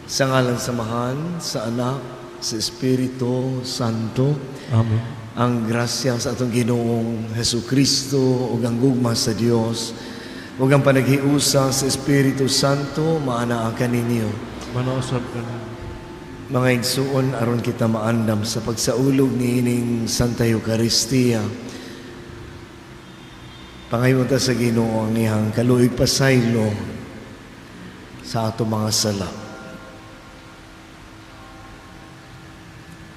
Sa ngalan sa Amahan, sa Anak, sa Espiritu Santo. Amen. Ang grasya sa atong Ginoong Hesus Kristo ug ang gugma sa Dios ug ang panaghiusa sa Espiritu Santo maanaa kaninyo. Manausab kaninyo. Mga igsuon, aron kita maandam sa pagsaulog niining Santa Eucharistia, pangayon ta sa Ginoo ang iyang kaluig pasaylo sa ato mga sala.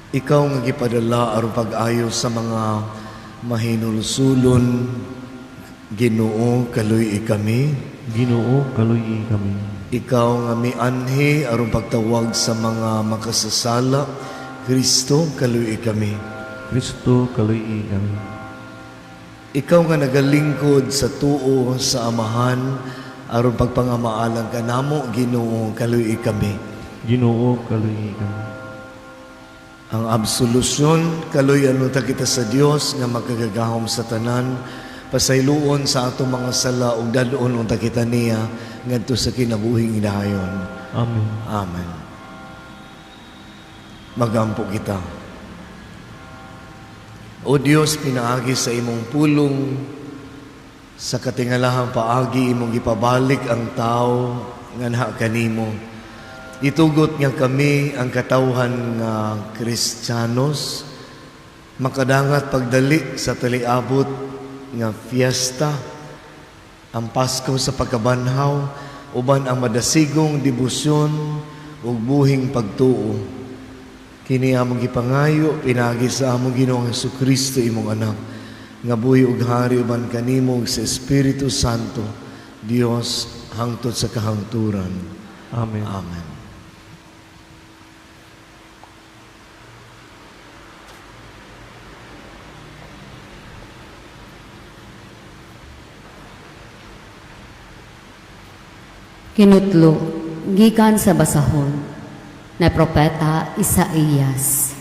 Ikaw nga gipadala aron pag-ayo sa mga mahinulsulon, Ginoo, kaluy kami. Ginoo, kaluy kami. Ikaw nga mianhi aron pagtawag sa mga makasasala, Kristo, kaluy kami. Kristo, kaluy kami. Ikaw nga nagalingkod sa tuo sa Amahan aron pagpangamaalang kanamo, Ginoo, kaluy kami. Ginoo, kaluy kami. Ang absolusyon, kaluyan ta kita sa Dios nga makagagahom sa tanan, pasayloon sa atong mga sala ug dad-on unta kita niya ngadto sa kinabuhing inahayon. Amen. Amen. Magampo kita. O Dios, pinaagi sa imong pulong, sa katingalahang paagi imong gipabalik ang tao nga naa kanimo. Itugot nga kami ang katawhan nga Kristiyanos makadangat pagdali sa taliabot nga fiesta, ang Pasko sa pagkabanhaw, uban ang madasigong debosyon ug buhing pagtuo. Kini among gipangayo pinaagi sa among Ginoong Hesukristo, imong anak, nga buhi ug hari uban kanimo ug sa Espiritu Santo, Dios, hangtod sa kahangturan. Amen. Amen. Kinutlo, gikan sa basahon, na propeta Isaías.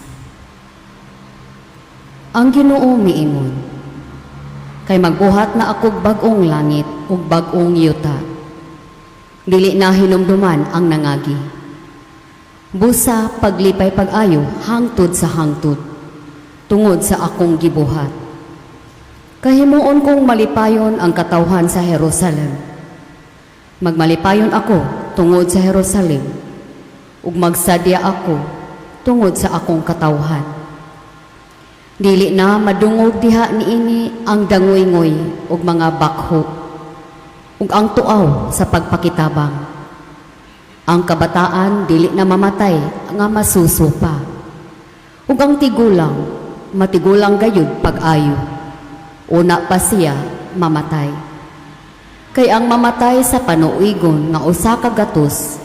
Ang Ginoo miingon, kay magbuhat na akog bag-ong langit ug bag-ong yuta. Dili na hinumduman ang nangagi. Busa paglipay pag-ayo hangtod sa hangtod, tungod sa akong gibuhat. Kahimuon kong malipayon ang katawhan sa Jerusalem. Magmalipayon ako tungod sa Jerusalem, ug magsadya ako tungod sa akong katawhan. Dili na madungog diha niini ang dangoy-ngoy ug mga bakho, ug ang tuaw sa pagpakitabang. Ang kabataan dili na mamatay nga masuso pa, ug ang tigulang matigulang gayud pag-ayo. Una pa siya mamatay. Kay ang mamatay sa panuigon nga usa ka gatos,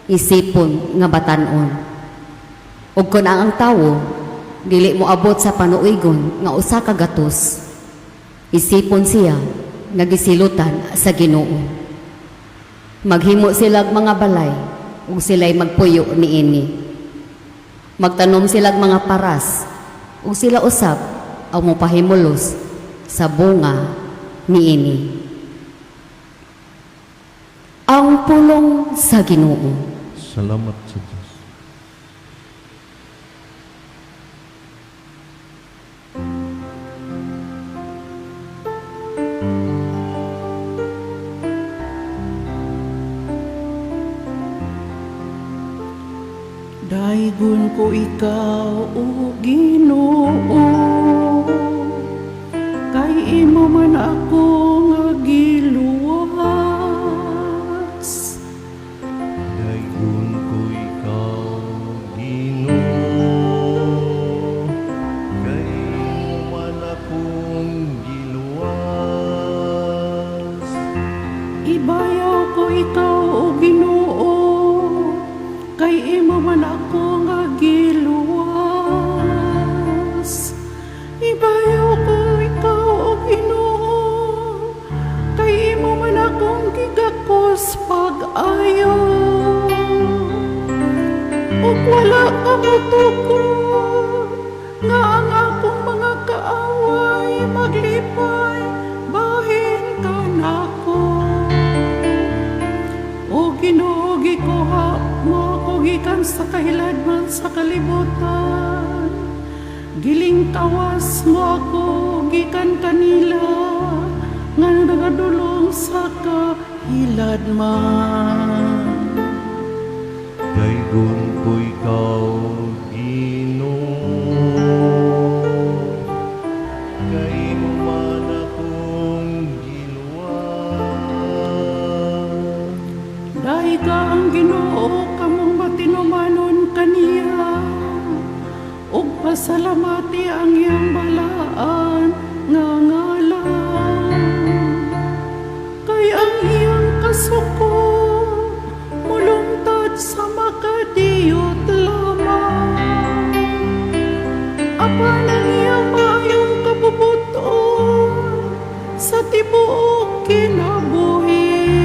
isipon nga batan-on. Ug kun ang tawo dili moabot sa panuigon nga usa ka gatos, isipon siya nga gisilutan sa Ginoo. Maghimo silag mga balay ug sila'y magpuyo niini. Magtanom silag mga paras ug sila usab ang mopahimulos sa bunga niini. Ang pulong sa Ginoo. Salamat sa Diyos. Daygon ko ikaw, o Ginoo, kay imo man ako nga giluwas. Daygon ko ikaw, Ginoo, kay imo man akong giluwas. Ibayaw ko ikaw, o Ginoo, kay imo man ako nga giluwas. Ibayaw ko ikaw, o Ginoo, kay imo man akong gigakos pag-ayo. Ug wala ka motukod nga ang akong mga kaaway maglipay bahin kanako. O Ginoo, gikuha mo ako gikan sa kahiladman sa kalibutan. Gilingkawas mo ako gikan kanila nga nagadulong sa kahiladman. Daygon ko ikaw, Ginoo, kay imo man akong giluwas. Dayga ang Ginoo, kamong matinumanon kaniya, ug pasalamati ang iyang balaan nga ngalan. Kay ang iyang kasuko mulungtad sa makadiyot lamang. Apan ang iyang maayong kabubut-on sa tibuok kinabuhi.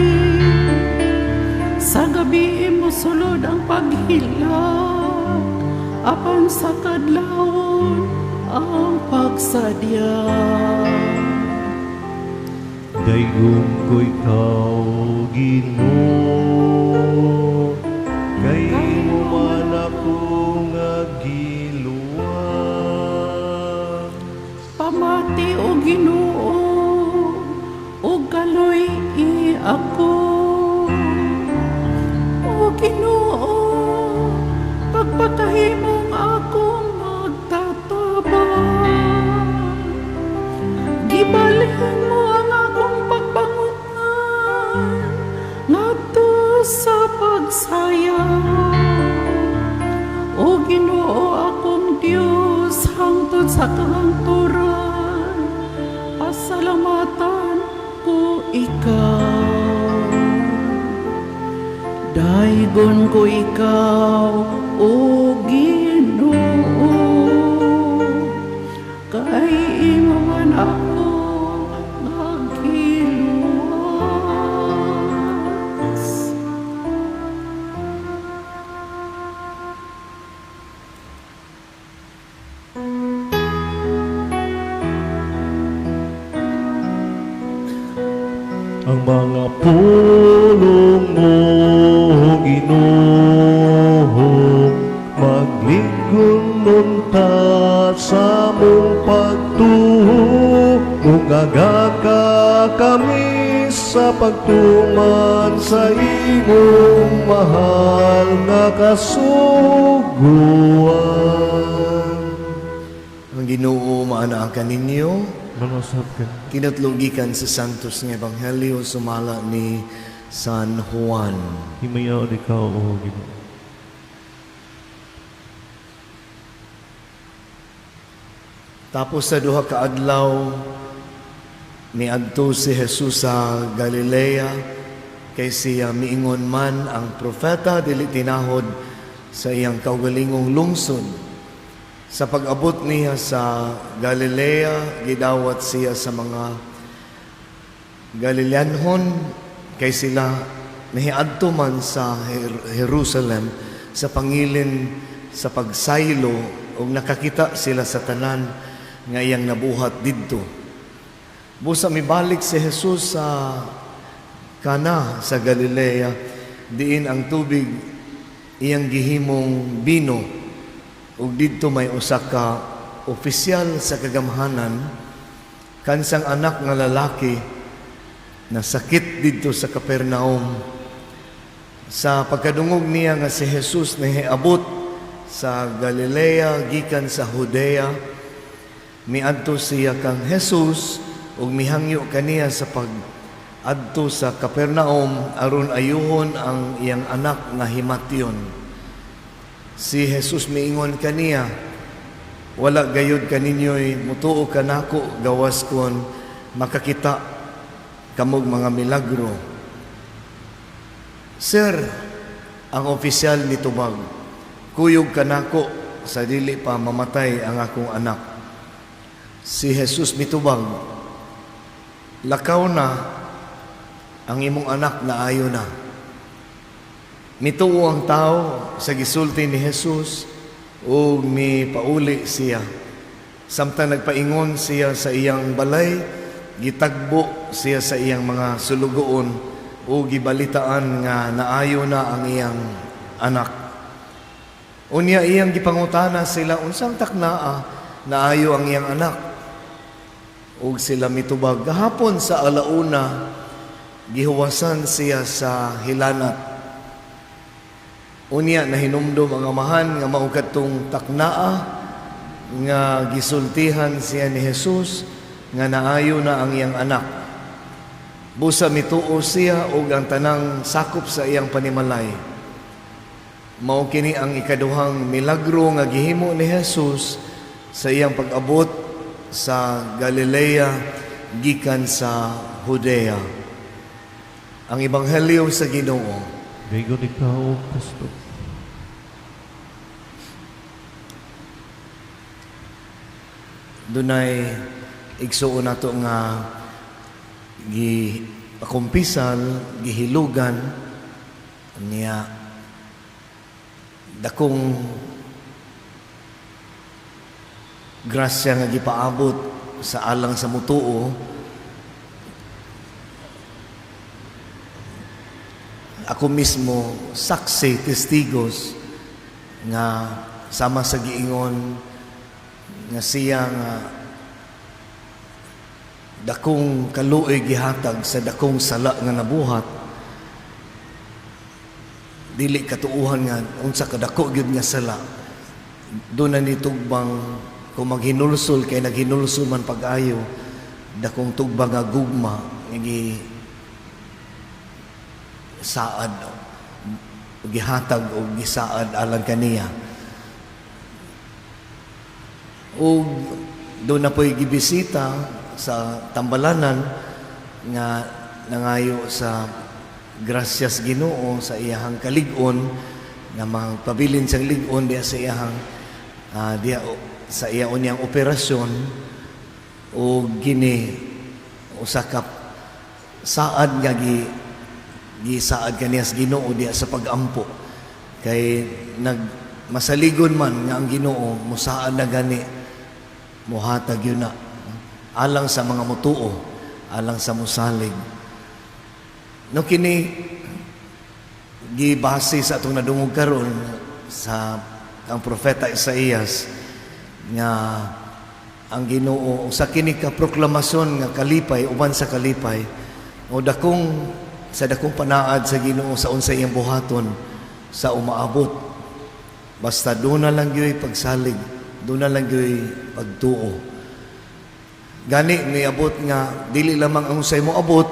Sa gabi mosulod ang paghilak, apan sa kadlawon ang pagsadya. Daygon ko ikaw, Ginoo, kay imo man ako nga giluwas. Pamati, o Ginoo, ug kaluy-i ako. O Ginoo, pagpakahimong akong magtatabang. Gibalhin mo ang akong pagbangungan ngadto sa pagsayab. O Ginoo akong Dios, hangtod sa kahangturan, pasalamatan ko ikaw. Daygon ko ikaw, O Ginoo, kay imo man ako nga giluwas. Ang mga pulong mo, Ginoo, magligon unta sa among pagtuo, ug agaka kami sa pagtuman sa imong mahal nga kasuguan. Ang Ginoo maanaa kaninyo. Manusab ka. Kinatlo gikan sa Santos nga Ebanghelyo sumala ni San Juan. Himayaon ikaw, O Ginoo. Tapos sa 2 ka adlaw, miadto si Jesus sa Galilea, kay siya miingon man ang propeta dili tinahod sa iyang kaugalingong lungsod. Sa pag-abot niya sa Galilea, gidawat siya sa mga Galileanhon, kay sila nahiadto man sa Jerusalem sa pangilin sa pagsaylo, ug nakakita sila sa tanan nga iyang nabuhat didto. Busa mibalik si Jesus sa Cana sa Galilea, diin ang tubig iyang gihimong bino, ug didto may usa ka opisyal sa kagamhanan kansang anak nga lalaki na sakit didto sa Capernaum. Sa pagkadungog niya nga si Jesus nahiabot sa Galilea gikan sa Judea, miadto siya kang Jesus ug mihangyo kaniya sa pag-adto sa Capernaum aron ayuhon ang iyang anak nga himatyon. Si Jesus miingon kaniya, wala gayud kaninyo'y mutuo kanako gawas kon makakita kamog mga milagro. Sir, ang opisyal nitubag, kuyog kanako sa dili pa mamatay ang akong anak. Si Jesus mitubag, lakaw na ang imong anak na ayo na. Mituo ang tao sa gisulti ni Jesus ug mipauli siya. Samtang nagpaingon siya sa iyang balay, gitagbo siya sa iyang mga sulugoon ug gibalitaan nga naayo na ang iyang anak. Unya iyang gipangutana sila unsang taknaa naayo ang iyang anak. Ug sila mitubag gahapon sa alauna gihuwasan siya sa hilanat. Unya nahinumdom ang amahan nga mao kadtong taknaa nga gisultihan siya ni Jesus nga naayo na ang iyang anak. Busa mituo siya og ang tanang sakop sa iyang panimalay. Mao kini ang ikaduhang milagro nga gihimo ni Jesus sa iyang pag-abot sa Galilea gikan sa Judea. Ang Ebanghelyo sa Ginoo. Dayon ikaw, O Kristo. Dunay igsuon nato nga gipakumpisal, gihilugan niya dakong grasya nga gipaabot sa alang sa mutuo. Ako mismo saksi, testigos nga sama sa giingon nga siya nga dakong kaluoy gihatag sa dakong sala nga nabuhat. Dili katuohan nga unsa kadako gyud nga sala. Doon na ni tugbang kung maghinulsol kay naghinulsol man pag-ayo, dakong tugbang nga gugma nga gi saad gihatag o gisaad alang kaniya. Ug doon na po'y gibisita sa tambalanan nga nangayo sa grasyas Ginoo sa iyahang kalig-on nga magpabilin siyang lig-on diya sa iyahang diya sa iya unyang operasyon. O gini usa ka saad nga gisaad kaniya sa Ginoo diya sa pag-ampo, kay nag masaligon man nga ang Ginoo musaad na gani mohatag yun na alang sa mga mutuo, alang sa musalig. No kini gibase sa atong nadungog karon sa ang propeta Isaías nga ang Ginoo sa kini ka proklamasyon nga kalipay uban sa kalipay o dakong sa dakong panaad sa Ginoo sa unsa iyang buhaton sa umaabot. Basta doon na lang gyud pagsalig, doon na lang gyud pagtuo. Gani miabot nga dili lamang ang unsay mo abot,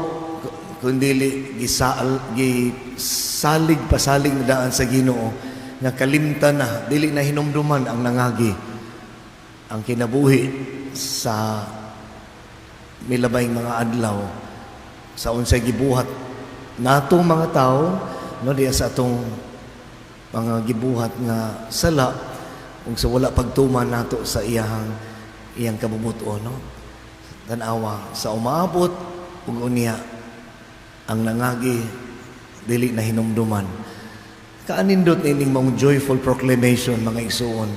kundi gisalig pasalig na daan sa Ginoo nga kalimtan na, dili na hinumduman ang nangagi, ang kinabuhi sa milabay mga adlaw sa unsay gibuhat natong mga tao, no, diya sa atong mga gibuhat nga sala ug sa wala pagtuman nato sa iyang kabubut-on, no. Tan-awa sa umaabot ug unya ang nangagi dili na hinumduman. Kaanindot nining maong joyful proclamation, mga igsuon.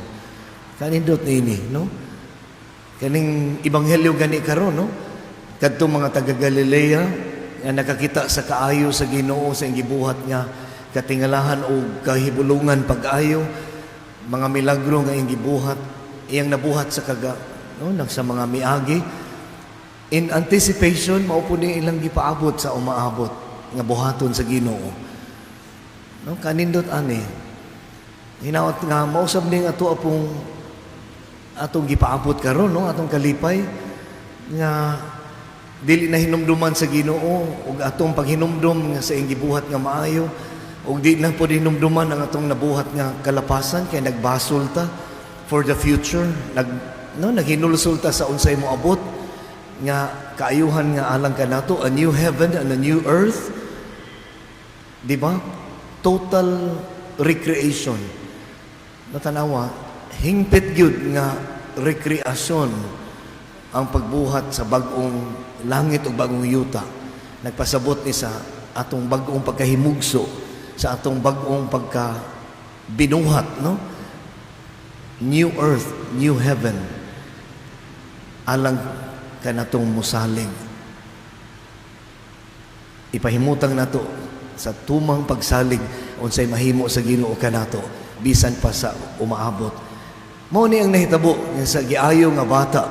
Kaanindot niini, no? Kaning ebanghelyo gani karon, no? Kadtong mga taga Galilea nga nakakita sa kaayo sa Ginoo sa iyang gibuhat nga katingalahan o kahibulungan pag-ayo, mga milagro nga iyang gibuhat, iyang nabuhat sa kaga, no, nang sa mga miagi. In anticipation, mao po ni ilang gipaabot sa umaabot nga buhaton sa Ginoo. No, kanindot ani. Hinaot nga mausab ning ato apong atong gipaabot karon, no, atong kalipay nga dili na hinumduman sa Ginoo ug atong paghinumdum nga sa iyang gibuhat nga maayo, ug di na pod hinumduman ang atong nabuhat nga kalapasan kay nagbasol ta for the future, nag no naghinulsol ta sa unsay moabot nga kaayuhan nga alang kanato, a new heaven and a new earth, di ba? Total recreation. Natanawa, hingpit gyud nga rekreasyon ang pagbuhat sa bag-ong langit o bag-ong yuta. Nagpasabot ni sa atong bag-ong pagkahimugso, sa atong bag-ong pagkabinuhat, no? New earth, new heaven. Alang kanatong musalig. Ipahimutang nato sa tumang pagsalig unsay mahimo sa Ginoo kanato. bisan pa sa umaabot. Mao ni ang nahitabo nga sa giayo nga bata.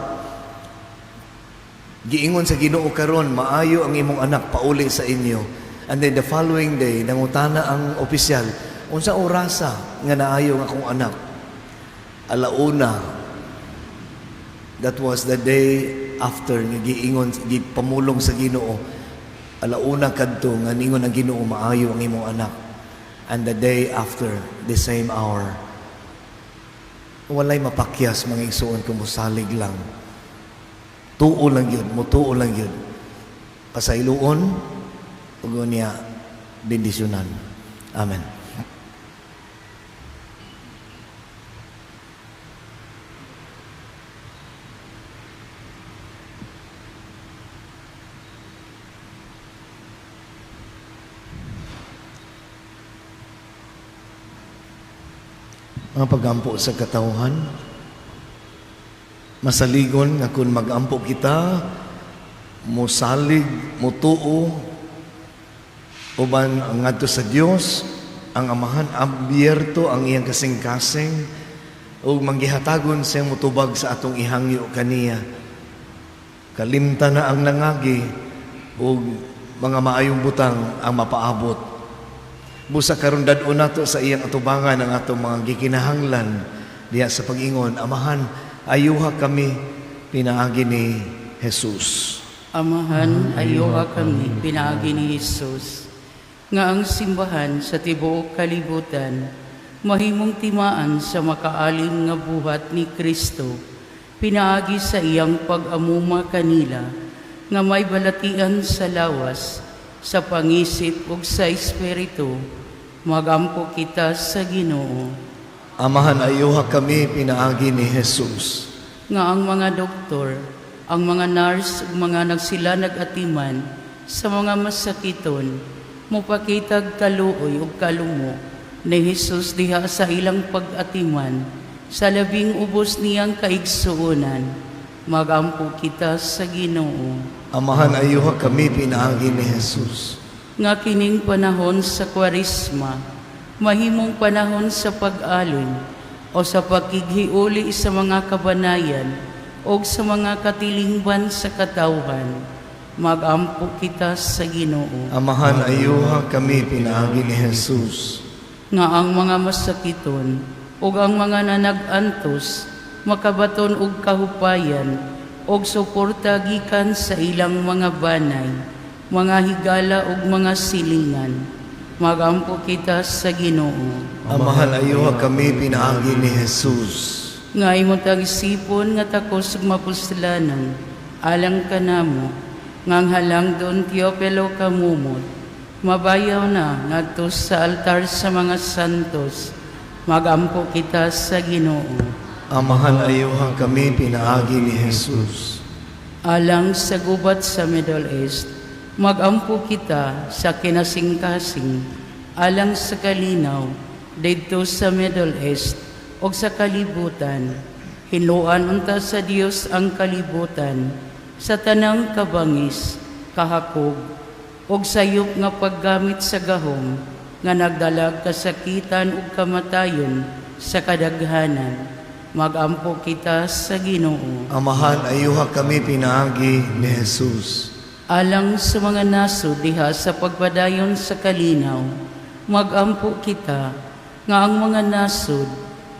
Giingon sa Ginoo, "Karon maayo ang imong anak, pauli sa inyo." And then the following day, nangutana ang opisyal, "Unsa orasa nga naayo ang akong anak?" Alauna. That was the day after nga giingon, gipamulong sa Ginoo. Alauna kadto nga ningon ang Ginoo, "Maayo ang imong anak." And the day after, the same hour. Walay mapakyas, mga igsuon, kung musalig lang. Tuo lang yun, mutuo lang yun. Pasayloon, ug niya bendisyonan. Amen. Mga pagampo sa katawhan, masaligon nga kung magampo kita, musalig, mutuo, uban ang ngadto sa Dios, ang Amahan, abierto ang iyang kasing-kasing, ug manggihatagon siyang mutubag sa atong ihangyo kaniya. Kalimta na ang nangagi, ug mga maayong butang ang mapaabot. Busa karon dad-on nato sa iyang atubangan ang atong mga gikinahanglan diha sa pag-ingon, "Amahan, ayuha kami," pinaagi ni Jesus. Amahan, ayuha kami, pinaagi ni Jesus. Nga ang simbahan sa tibuok kalibutan, mahimong timaan sa makaalim nga buhat ni Kristo, pinaagi sa iyang pag-amuma kanila, nga may balatian sa lawas, sa pangisip ug sa espiritu, magampo kita sa Ginoo. Amahan, ayuha kami, pinaagi ni Jesus. Nga ang mga doktor, ang mga nurse ug mga nagsila nag-atiman sa mga masakiton, mupakitag kaluoy ug kalumo ni Jesus diha sa ilang pag-atiman sa labing ubos niyang kaigsuonan, magampo kita sa Ginoo. Amahan, ayuha kami, pinaagi ni Jesus. Nga kining panahon sa Kwaresma mahimong panahon sa pag-alon o sa pagkighiuli sa mga kabanayan o sa mga katilingban sa katawhan, magampo kita sa Ginoo. Amahan, ayuha kami, pinaagi ni Jesus. Nga ang mga masakiton ug ang mga nanag-antos makabaton og kahupayan og suporta gikan sa ilang mga banay, mga higala ug mga silingan, magampo kita sa Ginoo. Amahan, ayuha kami, pinaagi ni Jesus. Nga imong tagisipon nga takos ug mapuslanan alang kanamo, nga ang halangdon Teopilo Camomot mabayaw na ngadto sa altar sa mga santos, magampo kita sa Ginoo. Amahan, ayuha kami, pinaagi ni Jesus. Alang sa gubat sa Middle East, magampo kita sa kinasingkasing alang sa kalinaw didto sa Middle East ug sa kalibutan. Hinuan unta sa Dios ang kalibutan sa tanang kabangis, kahakog ug sayop nga paggamit sa gahom nga nagdalag kasakitan ug kamatayon sa kadaghanan. Magampo kita sa Ginoo. Amahan, ayuha kami, pinaagi ni Jesus. Alang sa mga nasod diha sa pagpadayon sa kalinaw, magampo kita nga ang mga nasod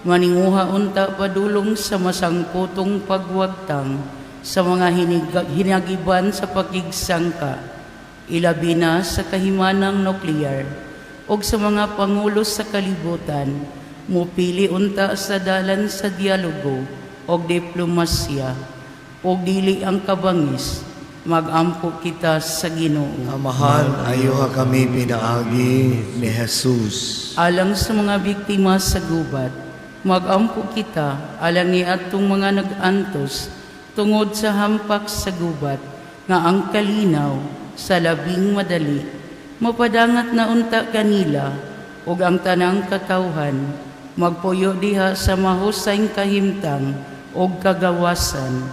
maninguha unta padulong sa masangputong pagwagtang sa mga hinagiban sa pakigsangka, ilabi na sa kahimanang nuklear ug sa mga pangulo sa kalibutan, mupili unta sa dalan sa dialogo og diplomasya ug dili ang kabangis, magampo kita sa Ginoo. Amahan, ayuha kami, pinaagi ni Jesus. Alang sa mga biktima sa gubat, magampo kita alang ni atong mga nag-antos tungod sa hampak sa gubat, nga ang kalinaw sa labing madali mapadangat na unta kanila ug ang tanang katawhan magpuyo diha sa mahusay kahimtang ug kagawasan,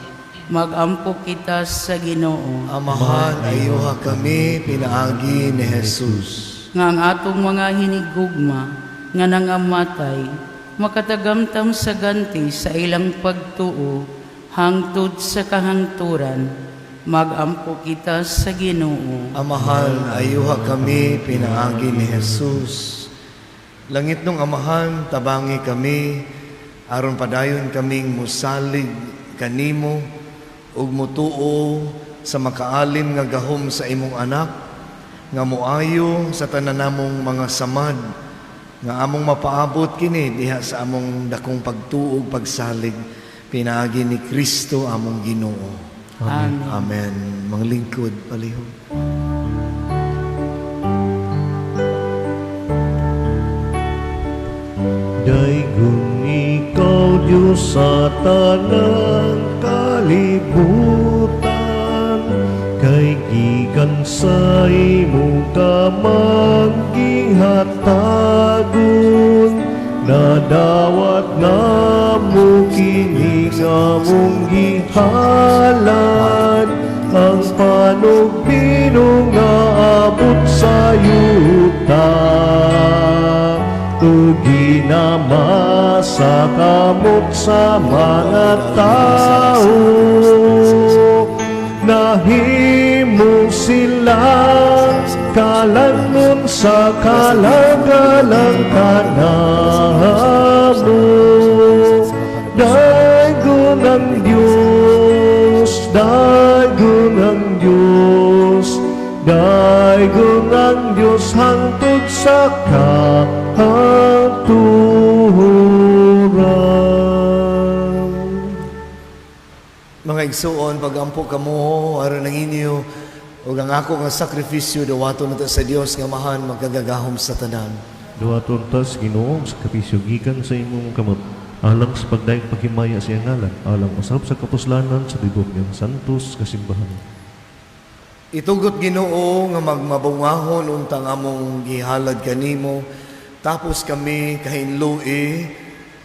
magampo kita sa Ginoo. Amahan, ayuha kami, pinaagi ni Jesus. Nga ang atong mga hinigugma nga nangamatay makatagamtam sa ganti sa ilang pagtuo hangtod sa kahangturan. Magampo kita sa Ginoo. Amahan, ayuha kami, pinaagi ni Jesus. Langit nung Amahan, tabangi kami, aron padayon kaming musalig kanimo ug mutuo sa makaalim nga gahom sa imong anak, nga moayo sa tanan namong mga samad, nga among mapaabot kini diha sa among dakong pagtuo ug pagsalig, pinaagi ni Kristo among Ginoo. Amen. Amen. Manglingkod, palihog. Daygon ikaw, Diyos, sa tanang kalibutan, kay gikan sa imong kamang gihatagon, nadawat namo kini nga among gihalad, ang panugbinog nga abot sa yuta. Tugi nama sa kamot sa mga tao, nahimo sila kalangon sa kalagalang kanamo. Daygon ang Diyos, daygon ang Diyos, daygon ang Diyos hangtod sa kahangturan. Mga igsuon, pagampo kamo, aron ang inyo, ug ang ako nga sakripisyo, dawaton nato sa Dios nga Amahan, magkagagahom sa tanan. Duwaton tas Ginoo sa sakripisyo gikan sa imong kamot, alang sa pagdayeg paghimaya sa iyang ngalan, alang usab sa kapuslanan sa tibuok niyang santos kasimbahan. Itugot Ginoo nga magmabungahon untang among gihalad kanimo, tapos kami kahinlui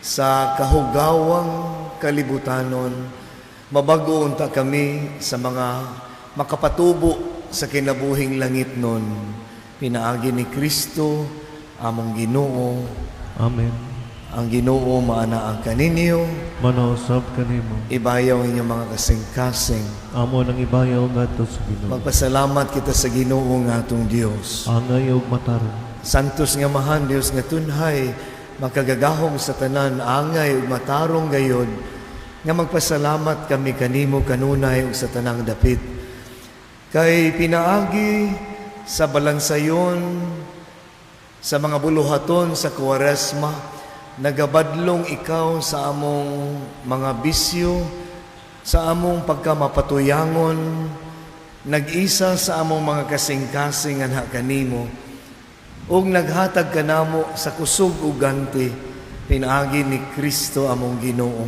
sa kahugawang kalibutanon. Mabago unta kami sa mga makapatubo sa kinabuhing langit nun. Pinaagi ni Kristo, among Ginoo. Amen. Ang Ginoo maanaa kaninyo, Manausab kanimo. Ibayaw inyong mga kasing-kasing. Amo nang ibayaw ngadto sa Ginoo. Magpasalamat kita sa Ginoo nga atong Dios. Angay og matarong. Santos nga Amahan, Dios nga tunhay, makagagahom sa tanan, angay ug matarong gayod, nga magpasalamat kami kanimo kanunay ug sa tanang dapit. Kay pinaagi sa balansayon, sa mga buluhaton sa Kuwaresma, nagabadlong ikaw sa among mga bisyo, sa among pagkamapatuyangon, nag-isa sa among mga kasing-kasing anha kanimo, ug naghatag kanamo sa kusog ug ganti, pinaagi ni Kristo among Ginoo.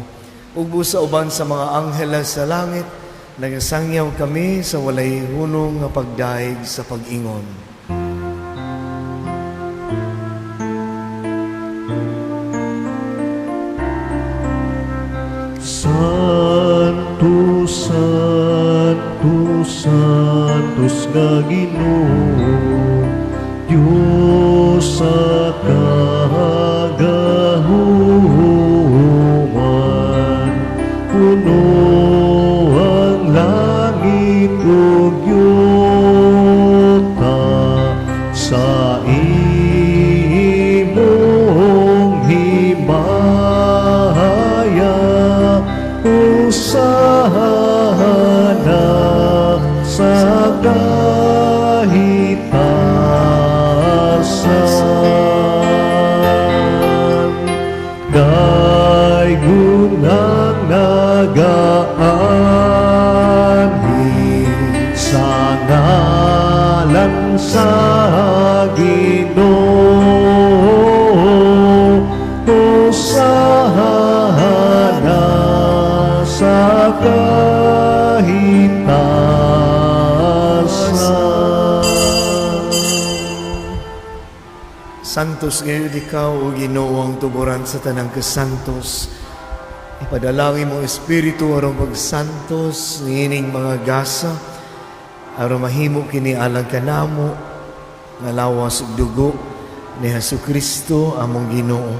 Ug busa uban sa mga angheles sa langit, nagasangyaw kami sa walay hunong nga pagdaig sa pag-ingon. Santo, Santo, Santos nga Ginoo, Diyos sa kagahuman, puno ang langit ug yuta sa imong himaya. Hosana sa kahitasan. Daygon ang nagaanhi sa ngalan sa Ginoo. Hosana sa kahitasan. Santos gayud ikaw, o Ginoo, ang tuboran sa tanang kasantos. Ipadalangin mo Espiritu aron pagsantos niining mga gasa, aron mahimo kini alang kanamo nga lawas ug dugo Ni Hesus Kristo among Ginoo.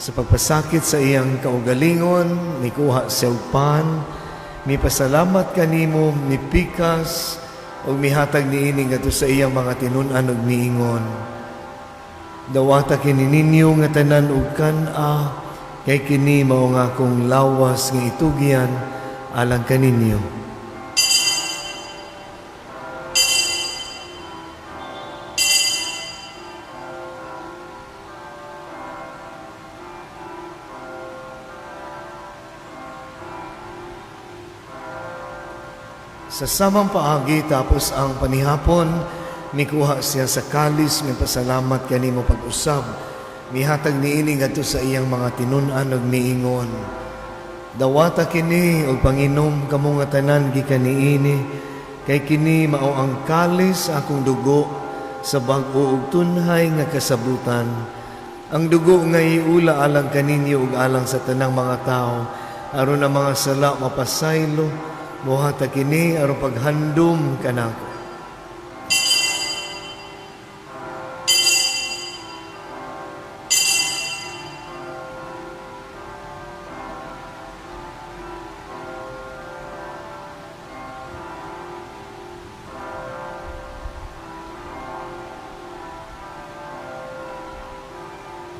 Sa pagpasakit sa iyang kaugalingon, nikuha siya og pan, mipasalamat kanimo, mipikas, ug mihatag niini ngadto sa iyang mga tinun-an ug miingon: "Dawata kini ninyo nga tanan ug kan-a, kay kini mao nga akong lawas nga itugyan alang kaninyo." Sa samang paagi, tapos ang panihapon, mikuha siya sa kalis, mipasalamat kanimo pag-usab, mihatag niini ngadto sa iyang mga tinun-an ug miingon: "Dawata kini ug panginom kamo nga tanan gikan niini, kay kini mao ang kalis sa akong dugo sa bag-o ug tunhay nga kasabutan. Ang dugo nga iula alang kaninyo ug alang sa tanang mga tao aron ang mga sala mapasaylo. Buhata kini aron paghandom kanako."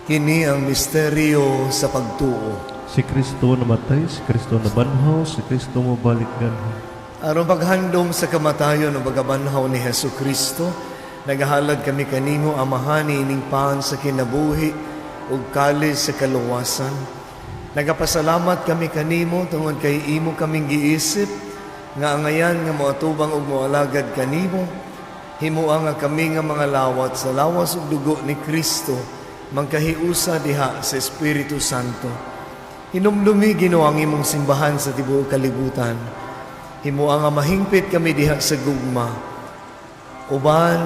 Kini ang misteryo sa pagtuo. Si Kristo namatay, si Kristo nabanhaw, si Kristo mobalik ganha. Aron paghandom sa kamatayon ug pagkabanhaw ni Hesus Kristo, nagahalad kami kanimo, Amahan, ining pan sa kinabuhi ug kalis sa kaluwasan. Nagapasalamat kami kanimo tungod kay imo kaming giisip nga angayan nga moatubang ug moalagad kanimo. Himoa nga kami nga mga lawat sa lawas ug dugo ni Kristo mangkahiusa diha sa Espiritu Santo. Hinumdumi, Ginoo, ang imong simbahan sa tibuok kalibutan. Himoa nga mahingpit kami diha sa gugma. Uban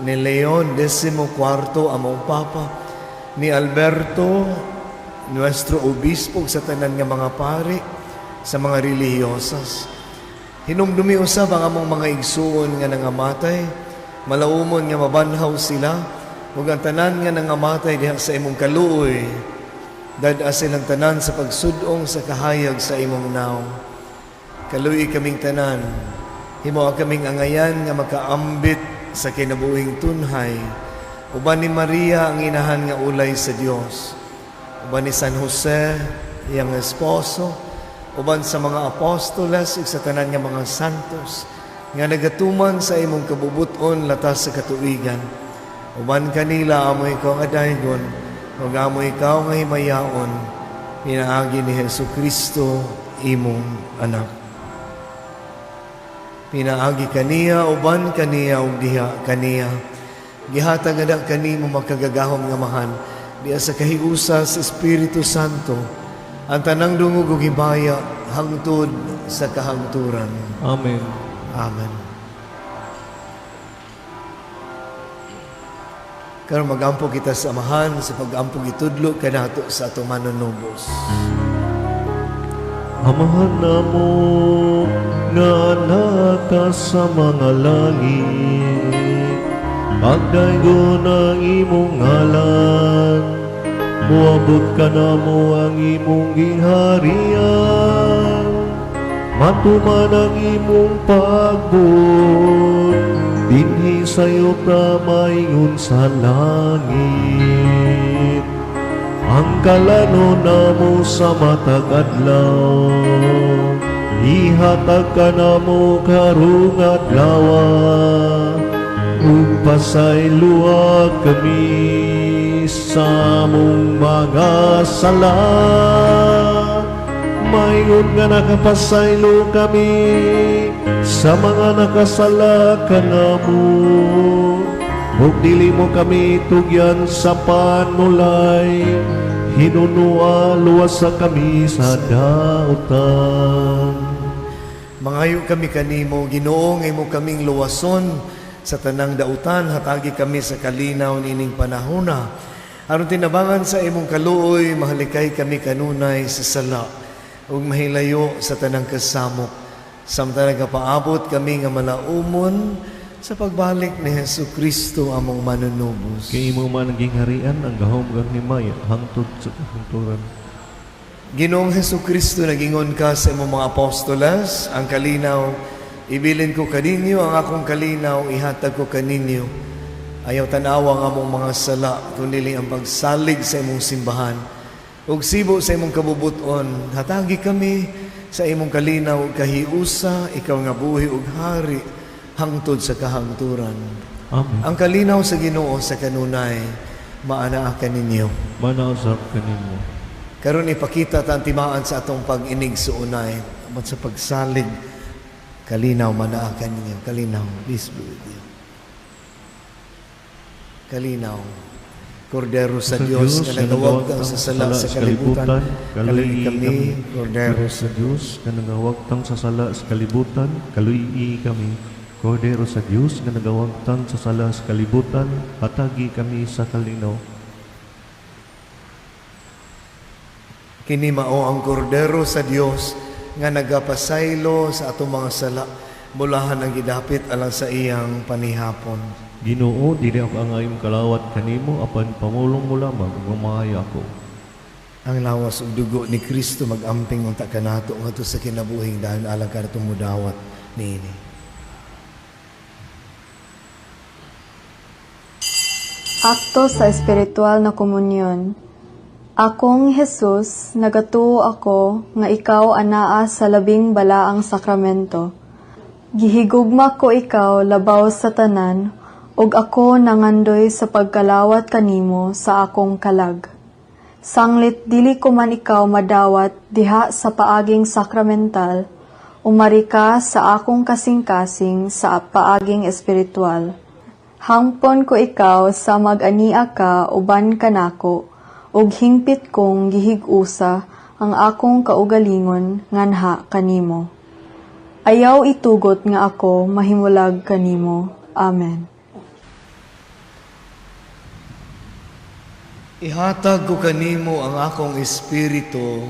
ni Leon XIV among Papa, ni Alberto, nuestro obispo, sa tanan nga mga pari, sa mga relihiyosas. Hinumdumi usab ang among mga igsuon nga nangamatay, malaumon nga mabanhaw sila, ug ang tanan nga nangamatay diha sa imong kaluoy, dad-a silang tanan sa pagsud-ong sa kahayag sa imong nawong. Kaluoyi kaming tanan, himoa kaming angayan nga makaambit sa kinabuhing tunhay, uban ni Maria ang inahan nga ulay sa Dios, uban ni San Jose, iyang esposo, uban sa mga apostoles ug sa tanan nga mga santos nga nagatuman sa imong kabubuton latas sa katuigan. Uban kanila amo ikaw nga daygon ug amo ikaw nga himayaon, pinaagi ni Hesus Kristo imong anak. Pinaagi kaniya, uban kaniya ug diha kaniya, gihatag ana kanimo makagagahom nga Amahan diha sa kahiusa sa Espiritu Santo ang tanang dungog ug himaya hangtod sa kahangturan. Amen. Amen. Karon magampo kita sa Amahan sa pag-ampo gitudlo kanato sa atong manunubos. Amahan namo nga naa ka sa mga langit, pagdaygon ang imong ngalan, moabot kanamo ang imong gingharian, matuman ang imong pagbuot, dinhi sa yuta maingon sa langit. Ang kalanon namo sa matag adlaw, ihatag kanamo karong adlaw, ug pasayloa kami sa among mga sala, maingon nga nakapasaylo kami sa mga nakasala kanamo. Ug dili mo kami tugyan sa panulay, hinunua luwasa kami sa dautan. Mangayo kami kanimo, Ginoo, nga imo kaming luwason sa tanang dautan, hatagi kami sa kalinaw niining panahona. Aron tinabangan sa imong kaluoy, mahalikay kami kanunay sa sala ug mahilayo sa tanang kasamok. Samtang nagapaabot kami nga malaumon sa pagbalik ni Hesus Kristo among manunubos. Kay imo man ang gingharian, ang gahom ug ang himaya hangtod sa kahangturan. Ginoong Hesus Kristo, nagingon ka sa imong mga apostoles, "Ang kalinaw ibilin ko kaninyo, ang akong kalinaw ihatag ko kaninyo. Ayaw tanawa ang among mga sala, kundi ang pagsalig sa imong simbahan. Ug sibo sa imong kabubuton, hatagi kami sa imong kalinaw ug kahiusa, ikaw nga buhi ug hari hangtod sa kahangturan." Amen. Ang kalinaw sa Ginoo sa kanunay maanaa kaninyo. Maanaa usab kanimo. Karon ipakita ta ang timaan sa atong pag-inigsuonay amat sa pagsalig. Kalinaw manaa kaninyo. Kalinaw, peace be with you. Kalinaw. Kordero sa Dios nga nagawagtang sa sala sa kalibutan, kaluy kami. Kordero sa Dios nga nagawagtang sa sala sa kalibutan, kaluy kami. Kordero sa Dios nga nagawagtang sa sala sa kalibutan, hatagi kami sa kalinaw. Kini mao ang Kordero sa Dios nga nagapasaylo sa atong mga sala, bulahan ang gidapit alang sa iyang panihapon. Ginoo, dili ako angay mokalawat kanimo, apan pamulong mo lamang ug mamaayo ako. Ang lawas ug dugo ni Kristo mag-amping unta kanato ngadto sa kinabuhing dayon alang kanatong mudawat niini. Akto sa espiritual na komunyon. Akong Jesus, nagatuo ako nga ikaw anaa sa labing balaang sakramento. Gihigugma ko ikaw labaw sa tanan, ug ako nangandoy sa pagkalawat kanimo sa akong kalag. Sanglit dili ko man ikaw madawat diha sa paaging sakramental, umari ka sa akong kasing-kasing sa paaging espiritual. Hangpon ko ikaw sa mag-ania ka uban kanako, ug hingpit kong gihig-usa ang akong kaugalingon nganha kanimo. Ayaw itugot nga ako mahimulag kanimo. Amen. Ihatag ko kanimo ang akong espiritu,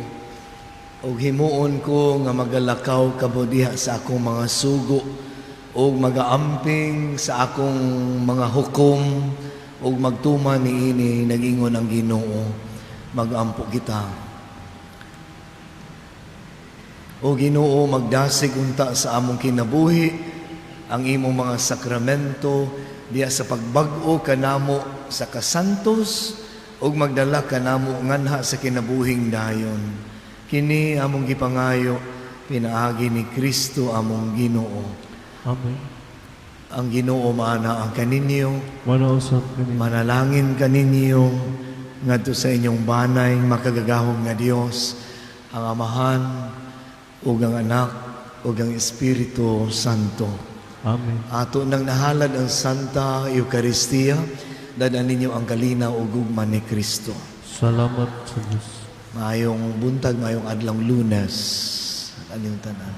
ug himuon ko nga magalakaw kamo diha sa akong mga sugo, ug magaamping sa akong mga hukom, ug magtuman niini, nag-ingon ang Ginoo. Magampo kita. O Ginoo, magdasig unta sa among kinabuhi ang imong mga sakramento diha sa pagbag-o kanamo sa kasantos, ug magdala kanamo nganha sa kinabuhing dayon. Kini among gipangayo pinaagi ni Kristo among Ginoo. Amen. Ang Ginoo maana ang kaninyo, Maanaa usab kanimo. Manalangin kaninyo ngadto sa inyong banay makagagahom nga Dios, ang Amahan ug ang Anak ug ang Espiritu Santo. Amen. Ato nang nahalad ang Santa Eucharistia, dad-an ninyo ang kalinaw ug gugma ni Kristo. Salamat sa Dios. Maayong buntag, maayong adlaw Lunes. Anyong tanan.